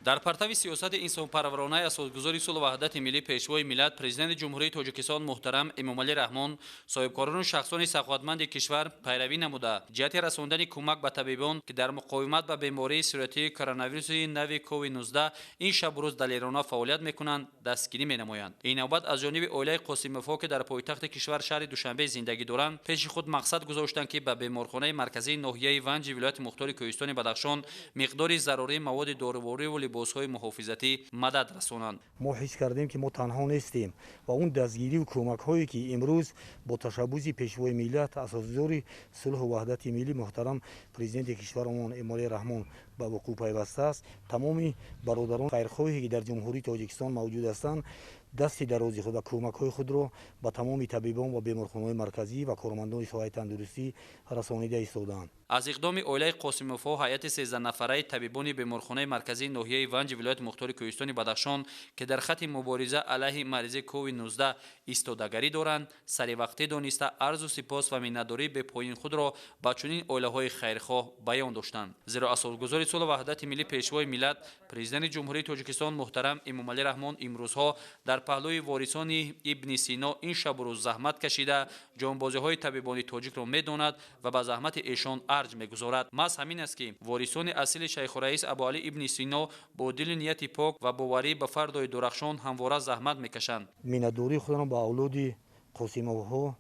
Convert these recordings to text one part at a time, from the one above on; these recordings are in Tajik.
Дар партави сиёсати инсонпарваронаи асосгузори сулҳу ваҳдати миллӣ, Пешвои миллат, Президенти Ҷумҳурии Тоҷикистон муҳтарам Эмомалӣ Раҳмон соҳибкорону шахсони саховатманди кишвар пайравӣ намуда, ҷиҳати расондани кӯмак ба табибон, ки дар муқовимат ба бемории сироятии коронавируси нави COVID-19 ин шабу рӯз далерона фаъолият мекунанд, дастгирӣ менамоянд. Ин навбат аз ҷониби оилаи Қосимовҳо, ки дар пойтахти кишвар, шаҳри Душанбе, зиндагӣ доранд, пеши худ мақсад гузоштанд, ки ба беморхонаи марказии ноҳияи Ванҷи вилояти мухтори Кӯҳистони Бадахшон миқдори зарурии маводи дорувориву либосҳои муҳофизатӣ мадад расонанд. Мо ҳис кардем, ки мо танҳо нестем ва он дастгирию кӯмакҳое, ки имрӯз бо ташаббуси Пешвои миллат, асосгузори сулҳу ваҳдати миллӣ, муҳтарам Президенти кишварамон Эмомалӣ Раҳмон ба вуқӯъ пайвастааст, тамоми бародарон хайрхоҳе, ки дар Ҷумҳурии Тоҷикистон мавҷуд ҳастанд, дасти дарози худ ва кӯмакҳои худро ба тамоми табибон ва беморхонаҳои марказӣ ва кормандони соҳаи тандурустӣ расонида истодаанд. Аз иқдоми оилаи Қосимовҳо ҳайати 13-нафараи табибони беморхонаи марказии ноҳияи Ванҷи вилояти мухтори Кӯҳистони Бадахшон, ки дар хатти мубориза алайҳи маризии COVID-19 истодагарӣ доранд, саривақтӣ дониста, арзу сипос ва миннатдории бепоёни худро ба чунин оилаҳои хайрхоҳ баён доштанд. Зеро асосгузори сулҳу ваҳдати миллӣ, Пешвои миллат, Президенти Ҷумҳурии Тоҷикистон муҳтарам Эмомалӣ Раҳмон имрӯзҳо дар паҳлӯи ворисони Ибни Сино ин шабу рӯз заҳмат кашида, ҷонбозиҳои табибони тоҷикро медонад ва ба заҳмати эшон арҷ мегузорад. Маҳз ҳамин аст, ки ворисони асили Шайхураис Абуалӣ Ибни Сино бо дили нияти пок ва боварӣ ба фардои дурахшон ҳамвора заҳмат мекашанд. Миннатдории худро ба авлоди Қосимовҳо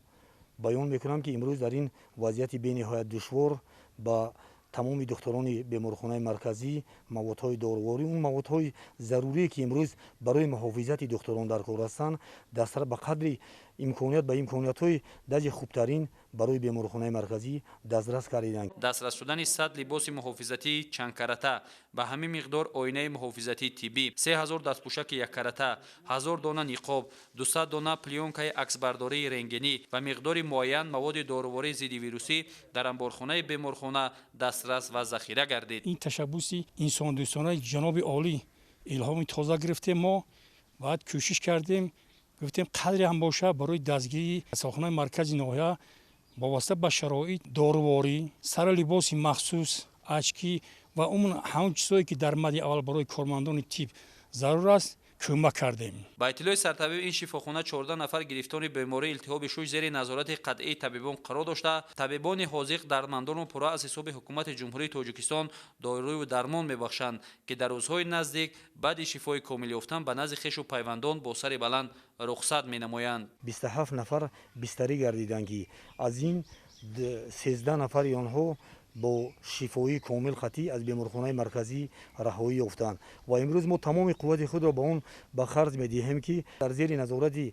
баён мекунам, ки имрӯз дар ин вазъияти бениҳоят душвор ба тамоми духтурони беморхонаи марказӣ маводҳои доруворӣ, он маводҳои зарурие, ки имрӯз барои муҳофизати духтурон дар кор ҳастанд, дастра ба қадри имконият, ба имкониятҳои даҷи хубтарин барои беморхонаи марказӣ дастрас кардиданд. Дастрас шудани 100 либоси муҳофизатии чандкарата, ба ҳамин миқдор оинаи муҳофизатии тиббӣ, 3000 дастпӯшаки яккарата, 1000 дона ниқоб, 200 дона плёнкаи аксбардории рентгенӣ ва миқдори муайян маводи дорувории зиддивирусӣ дар анборхонаи беморхона дастрас ва захира гардид. Ин ташаббуси инсондӯстонаи ҷаноби олӣ илҳоми тоза гирифтем. Мо баъд кӯшиш кардем, гуфтем, қадре ҳам бошад, барои дастгирии касалхонаи маркази ноҳия вобаста ба шароит доруворӣ, сару либоси махсус, очки ва умуман ҳамон чизҳое, ки дар мадди аввал барои кормандони тиб зарур аст, кӯмак кардем. Ба иттилои сартабиб ин шифохона, 14 нафар гирифтори бемории илтиҳоби шуш зери назорати қатъии табибон қарор дошта, табибони ҳозиқ дардмандонро пурра аз ҳисоби Ҳукумати Ҷумҳурии Тоҷикистон дорую дармон мебахшанд, ки дар рӯзҳои наздик баъди шифои комил ёфтан ба назди хешу пайвандон бо сари баланд рухсат менамоянд. 27 нафар бистарӣ гардиданд, ки аз ин 13 нафари онҳо бо шифоии комил қатъӣ аз беморхонаи марказӣ раҳоӣ ёфтанд. Ва имрӯз мо тамоми қуввати худро ба он ба харҷ медиҳем, ки дар зери назорати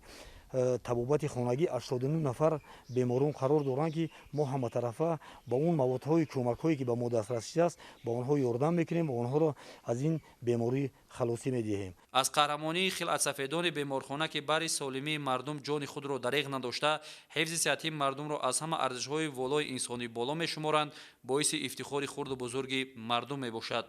табобати хонагӣ 89 нафар беморон қарор доранд, ки мо ҳаматарафа ба он маводҳои кӯмакҳое, ки ба мо дастрасӣ аст, ба онҳо ёрдам мекунем ва онҳоро аз ин беморӣ халосӣ медиҳем. Аз қаҳрамонии хилъатсафедони беморхона, ки бари солимии мардум ҷони худро дареғ надошта, ҳифзи сиҳатии мардумро аз ҳама арзишҳои волои инсонӣ боло мешуморанд, боиси ифтихори хурду бузурги мардум мебошад.